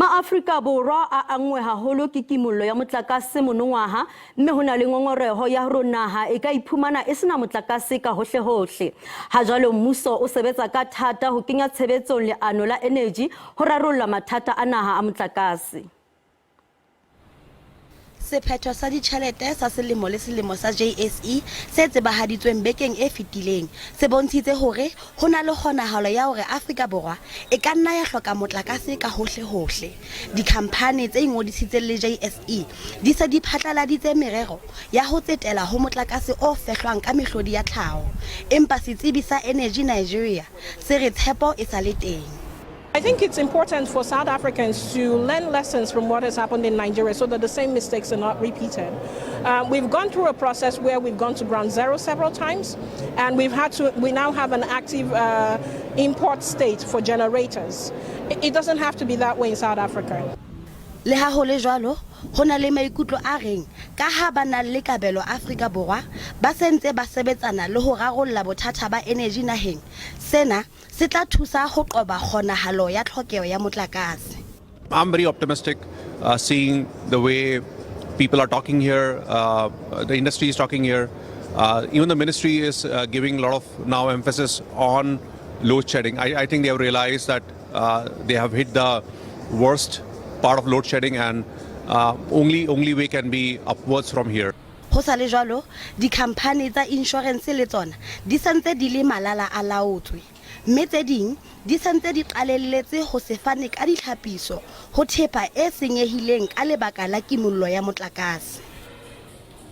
Maafrika Borwa a anngwe haholo ke kimollo ya motlakase monongwaha mme ho na le ngongoreho ya hore naha e ka iphumana e sena motlakase ka hohlehohle. Ha jwale mmuso o sebetsa ka thata ho kenya tshebetsong leano la eneji ho rarolla mathata a naha a motlakase. Sephetho sa ditjhelete sa selemo le selemo sa JSE se tsebahaditsweng bekeng e fetileng se bontshitse hore ho na le kgonahalo ya hore Afrika Borwa e ka nna ya hloka motlakase ka hohlehohle. Dikhamphane tse ingodisitseng le JSE di se di phatlaladitse merero ya ho tsetela ho motlakase o fehlwang ka mehlodi ya tlhaho, empa setsebi sa eneji Nigeria se re tshepo e sa le teng. I think it's important for South Africans to learn lessons from what has happened in Nigeria so that the same mistakes are not repeated. We've gone through a process where we've gone to ground zero several times, and we now have an active import state for generators. It doesn't have to be that way in South Africa. Le ha ho le jwalo, ho na le maikutlo a reng ka ha ba nang le kabelo Afrika Borwa ba se ntse ba sebetsana le ho rarolla bothata ba eneji naheng, sena se tla thusa ho qoba kgonahalo ya tlhokeho ya motlakase. I'm very optimistic seeing the way people are talking here, the industry is talking here. Even the ministry is giving a lot of now emphasis on load shedding. I think they have realized that they have hit the worst part of load shedding and only way can be upwards from here. Ho sa le jwalo, dikhamphane tsa inshorense le tsona di sa ntse di le malala a laotswe, mme tse ding di sa ntse di qalelletse ho se fane ka ditlhapiso ho thepa e senyehileng ka lebaka la kimollo ya motlakase.